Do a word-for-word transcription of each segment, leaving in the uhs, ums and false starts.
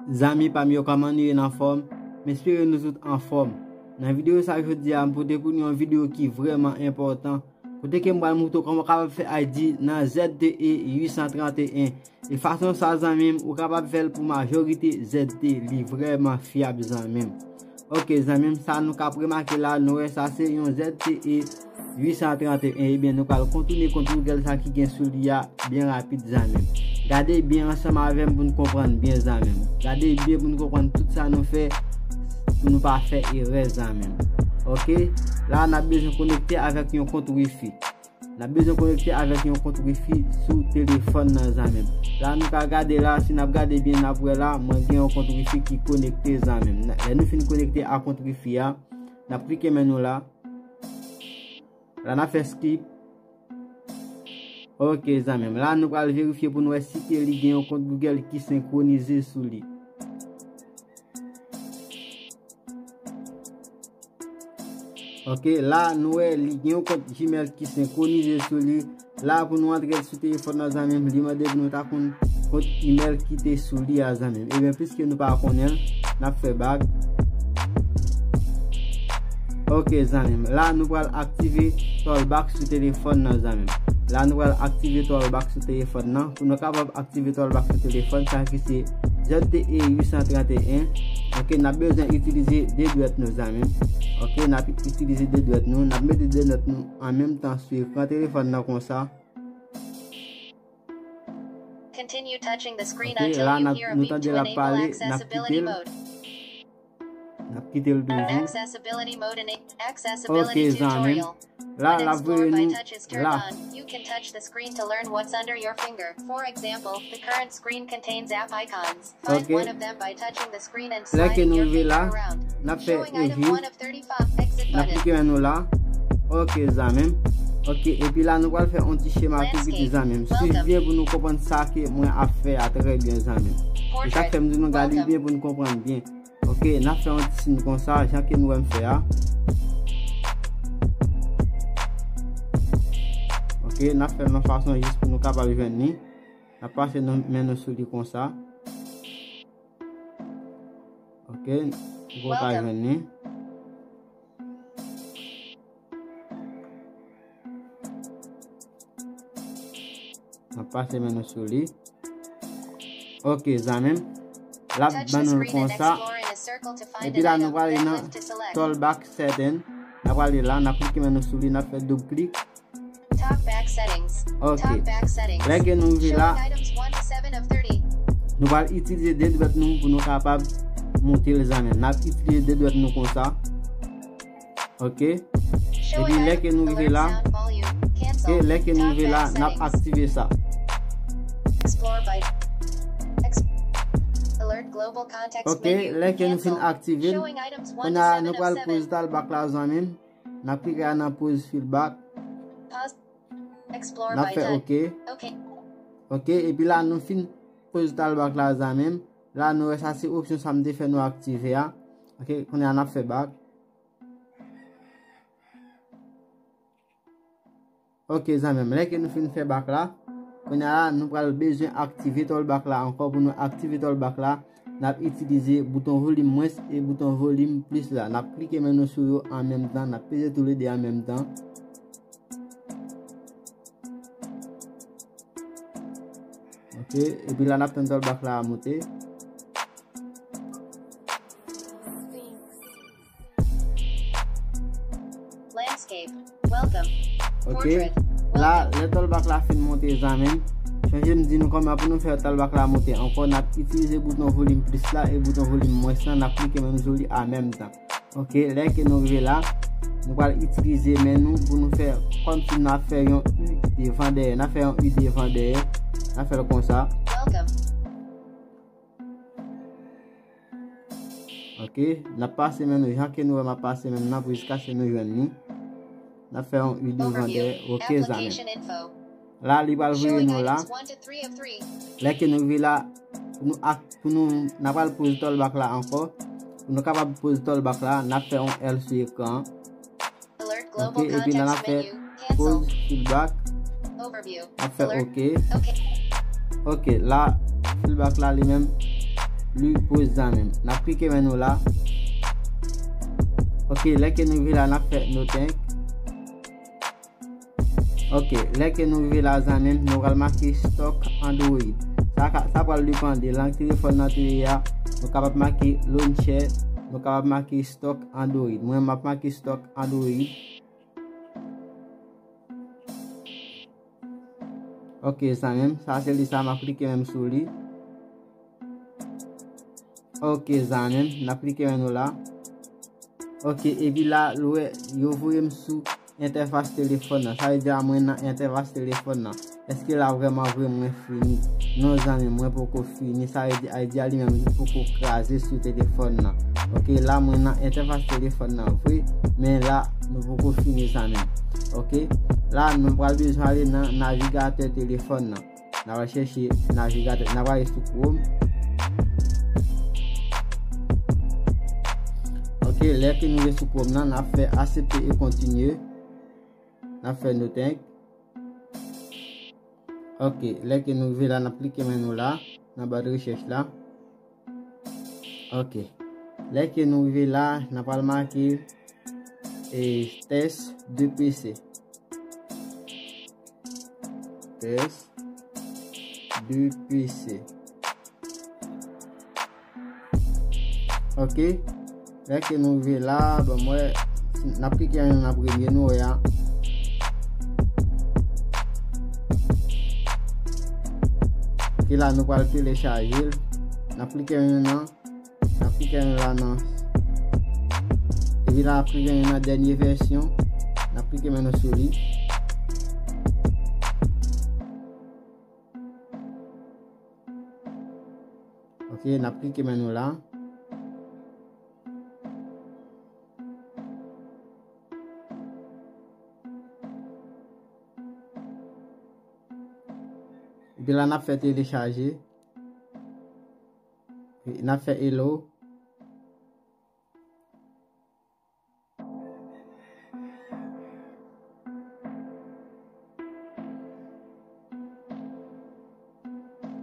Zanmi pa m yo, kòman nou ye, n anfòm? M espere nou tout anfòm. Nan videyo sa jodi a, m pote pou nou yon videyo ki vrèman enpòtan. Kote ke m pral moutre w kòman w kapab fè I D nan Z T E uit san trannteyen. E fason sa, zanmi m, ou kapab fè l pou majorite Z T E. Li vrèman fyab, zanmi m. Ok, zanmi m, sa nou ka ap remake la, nou wè sa se yon Z T E uit san trannteyen. Ebyen, nou pral kontounen kont Google sa ki gen sou li a byen rapid, zanmi m. Gade byen ansanm avè m pou n konprann byen, zanmi m. Gade byen pou n konprann tout sa nou fè, pou nou pa fè erè, zanmi m. Ok? La, n ap bezwen konekte avèk yon kont Wi-Fi. N ap bezwen konekte avèk yon kont Wi-Fi sou telefòn nan, zanmi m. La, nou ka gade la, si n ap gade byen, n ap wè la, mwen gen yon kont Wi-Fi ki konekte, zanmi m. Lè nou fin konekte a kont Wi-Fi a, n ap klike men nou la. La, n ap fè skip. Ok, zanmi m. La, nou pral verifye pou nou wè si ke li gen yon kont Google ki senkwonize sou li. Ok, la, nou wè li gen yon kont Gmail ki senkwonize sou li. La, pou nou antre sou telefòn nan, zanmi m, li mande pou nou ta konn kont email ki te sou li a, zanmi m. Ebyen, piske nou pa konnen l, n ap fè back. Ok, zanmi m. La, nou pral aktive Talkback sou telefòn nan, zanmi m. La, nou pral aktive Talkback sou telefòn nan. Pou nou kapab aktive Talkback sou telefòn, sa ki se Z T E uit san trannteyen. Ok, n ap bezwen itilize de dwèt nou, zanmi m. Ok, n ap itilize de dwèt nou. N ap mete de dwèt nou an menm tan sou ekran telefòn nan konsa. Continue touching the screen. Ok, until la, you n ap, hear a nou beep tande to l ap enable pale, n ap accessibility kite l. Mode. N ap kite l toujou. Accessibility mode and accessibility. Ok, zanmi m. Tutorial. La, l ap voye nou la. When Explore by Touch is turned on, you can touch the screen to learn what's under your finger. For example, the current screen contains app icons. Find Ok. One of them by touching the screen and sliding your finger around. Lè ke nou rive la, n ap fè Showing item ehi. One of thirty-five, exit button. N ap klike men nou la. Ok, zanmi m. Ok, epi la, nou pral fè yon ti chema tou piti, zanmi m. Suiv byen pou nou konprann sa ke mwen ap fè a trè byen, zanmi m. E sa k fè m di nou gade byen pou nou konprann byen. Ok, n ap fè yon ti siy konsa, jan ke nou wè m fè a. Ok, n ap fè l yon fason jis pou nou kapab jwenn li. N ap pase nou, men nou sou li konsa. Ok, nou ka jwenn li. N ap pase men nou sou li. Ok, zanmi m. L ap ban nou l konsa. Epi la, nou prale nan Talkback Setting. N ap prale la, n ap klike men nou sou li, n ap fè doub klik. Talkback settings. Ok. Talkback settings. Lè ke nou rive la, showing items one to seven of thirty. Nou pral itilize de dwèt nou pou nou kapab moute l, zanmi m. N ap itilize de dwèt nou konsa. Ok. Epi lè ke nou rive la, ok, lè ke nou rive la, n ap aktive sa. Ok, lè ke nou fin aktive l, kounye a nou pral poze Talkback la, zanmi m. N ap klike a nan poze Talkback. N ap fè ok. Ok, epi la nou fin poze Talkback la, zanmi m. La nou wè sa se opsyon sa m te fè nou aktive a. Ok, kounye a n ap fè back. Ok, zanmi m, lè ke nou fin fè back la, kounye a la, nou pral bezwen aktive Talkback la ankò. Pou nou aktive Talkback la, n ap itilize bouton volim mwens e bouton volim plis la. N ap klike men nou sou yo an menm tan, n ap peze toulede an menm tan. Ok, epi la, n ap tann Talkback la a moute. Landscape. Welcome. Ok. Portrait. La, lè Talkback la fin monte, zanmi m, chonje m di nou kòman pou nou fè Talkback la monte ankò, n ap itilize bouton volim plis la e bouton volim mwens la, n ap klike men nou sou li an menm tan. Ok, lè ke nou rive la, nou pral itilize men nou pou nou fè kòmsi n ap fè yon U devan dèyè. N ap fè yon U devan dèyè. N ap fè l konsa. Welcome. Ok, n ap pase men nou jan ke nou wè m ap pase men m nan pou jiskaske nou jwenn li. N ap fè yon U devan dèyè. Ok, zanmi m. La, li pral voye nou la. Lè ke nou rive la, pou nou ak, pou nou, n ap pral poze Talkback la ankò. Pou nou kapab poze Talkback la, n ap fè yon L sou ekran an. Ok, epi la n ap fè poze Talkback. N ap fè ok. Ok, la, Talkback la li menm, li poze zanmi m. N ap klike men nou la. Ok, lè ke nou rive la, n ap fè no thank. Ok, lè ke nou rive la, zanmi m, nou pral make stock Android. Sa ka, sa pral depann de lang telefòn nan te ye a. Nou kapab make launcher, nou kapab make stock Android. Mwen, m ap make stock Android. Ok, zanmi m, sa se li sa, m ap klike men m sou li. Ok, zanmi m, n ap klike men nou la. Ok, epi la, l wè, yo voye m sou entèfas telefòn nan. Sa vle di a mwen nan entèfas telefòn nan. Èske la vrèman vre mwen fini? Non, zanmi, mwen poko fini. Sa vle di, idea li menm li poko kraze sou telefòn nan. Ok, la mwen nan entèfas telefòn nan vre, men la nou poko fini, zanmi. Ok, la nou pral bezwen ale nan navigatè telefòn nan. N a pral chèche navigatè, n a pral ale sou Chrome. Ok, lè ke nou rive sou Chrome nan, n ap fè aksepte e kontinye. N ap fè no thank. Ok, lè ke nou rive la, n ap klike men nou la, nan ba de rechèch la. Ok. Lè ke nou rive la, n ap al make e test de P C. Test de P C. Ok. Lè ke nou rive la, bon, mwen, n ap klike nan premye nou wè a. Ok, la nou pral telechaje l. N ap klike nan N ap klike la nan. Epi la, n ap klike nan dènye vèsyon. N ap klike men nou sou li. Ok, n ap klike men nou la. Epi la, n ap fè telechaje. N ap fè hello.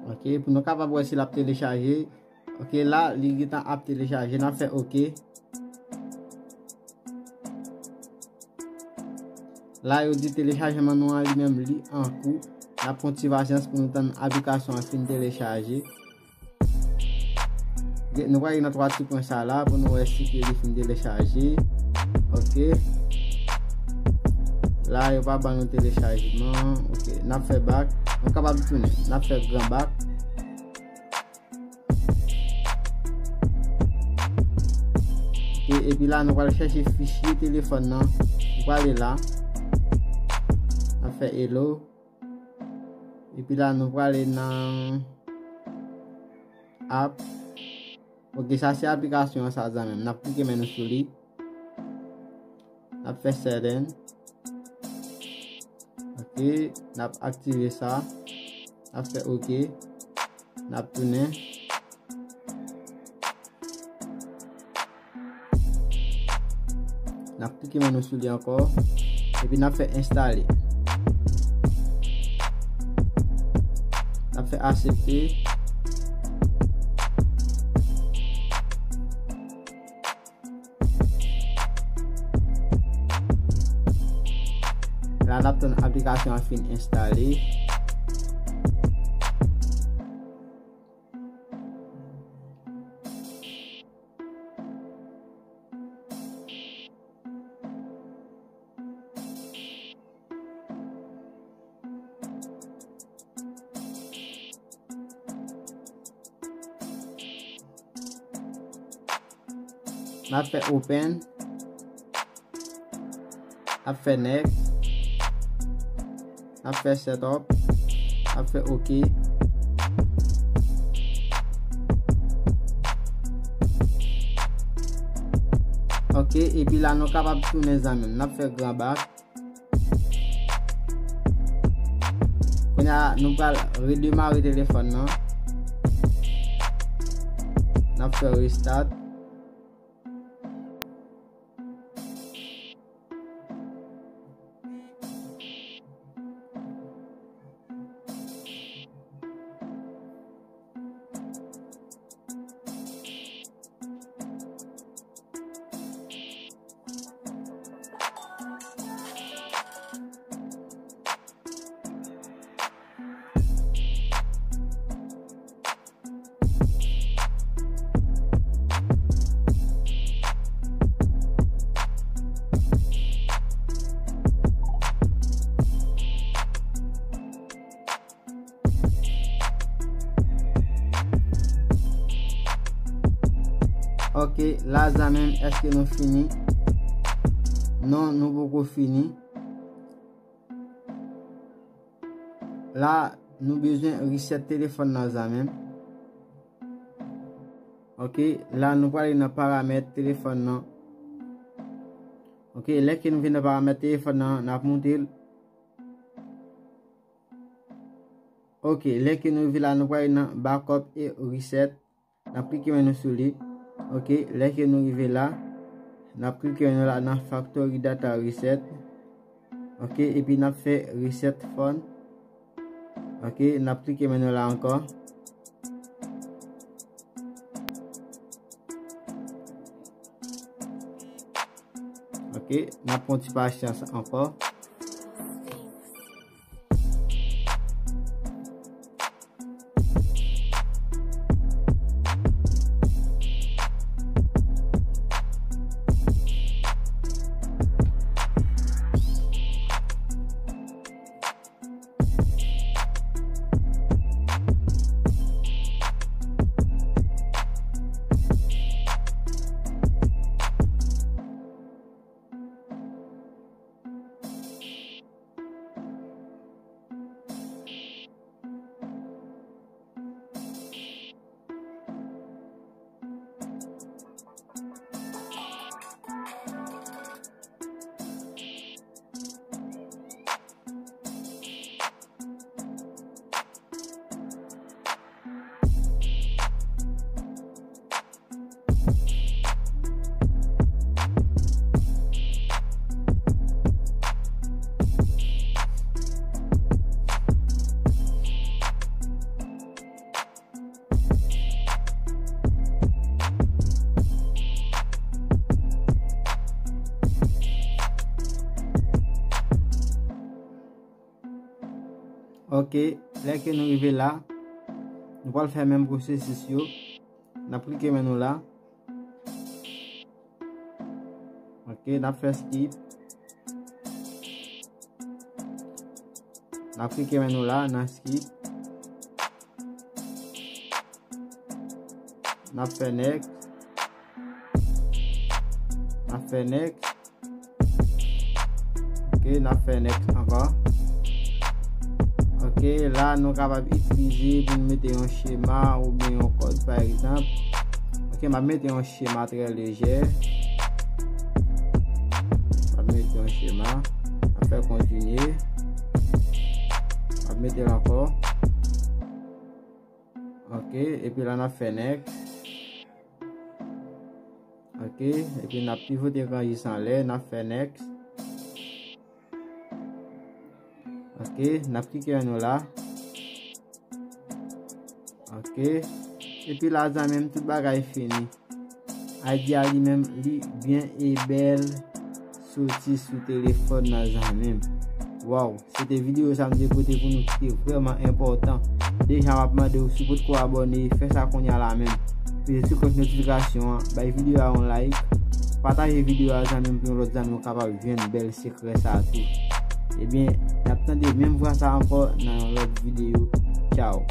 Ok, pou nou kapab wè si l ap telechaje. Ok, la, li gentan ap telechaje. N ap fè ok. La, yo di telechajman nou an li menm li an kou. N ap pran ti pasyans pou nou tann aplikasyon an fin telechaje. Gen, nou pral nan twa ti pwen sa la pou nou wè si ke li fin telechaje. Ok. La, yo pa ban nou telechajman. Ok. N ap fè back. Nou kapab tounen. N ap fè gran back. Ok. Epi la, nou pral chèche fichye telefòn nan. Nou prale la. N ap fè hello. Epi la, nou prale nan app. Ok, sa se aplikasyon an sa, zanmi m. N ap klike men nou sou li. N ap fè setting. Ok, n ap aktive sa. N ap fè ok. N ap tounen. N ap klike men nou sou li ankò. Epi n ap fè enstale. N ap fè aksepte. La, n ap tann aplikasyon an fin enstale. N ap fè open. N ap fè next. N ap fè setup. N ap fè ok. Ok, epi la nou kapab tounen zanmi m. N ap fè gran back. Kounye a, nou pral redemare telefòn nan. N ap fè restart. Ok, la zanmi m, èske nou fini? Non, nou poko fini. La, nou bezwen reset telefòn nan zanmi m. Ok, la nou prale nan paramèt telefòn nan. Ok, lè ke nou vin nan paramèt telefòn nan, n ap moute l. Ok, lè ke nou rive la, nou prale nan backup e reset. N ap klike men nou sou li. Ok, lè ke nou rive la, n ap klike men nou la nan factory data reset. Ok, epi n ap fè reset phone. Ok, n ap klike men nou la ankò. Ok, n ap pran ti pasyans ankò. Ok, lè ke nou rive la, nou pral fè menm pwosesis yo. N ap klike men nou la. Ok, n ap fè skip. N ap klike men nou la nan skip. N ap fè next. N ap fè next. Ok, n ap fè next ankò. Ok, la nou kapab itilize pou n mete yon chema oubyen yon kòd, pa egzanp. Ok, m ap mete yon chema trè lejè. M ap mete yon chema. M ap fè kontinye. M ap mete l ankò. Ok, epi la n ap fè next. Ok, epi n ap pivote ekran jis anlè, n ap fè next. Ok, n ap klike ann yo la. Ok, epi la zanmi m, tout bagay fini. Idea li menm, li byen e bèl soti sou telefòn nan zanmi m. Waw, se te videyo sa m te pote pou nou ki te vrèman enpòtan. Deja m ap mande w, si w potko abòne, fè sa kounye a la menm. Peze ti klòch notifikasyon an, bay videyo a yon like, pataje videyo a zanmi m pou yon lòt zanmi w kapab jwenn bèl sekrè sa a tou. Ebyen, n ap tande menm vwa sa a ankò nan yon lòt videyo. Tchaw.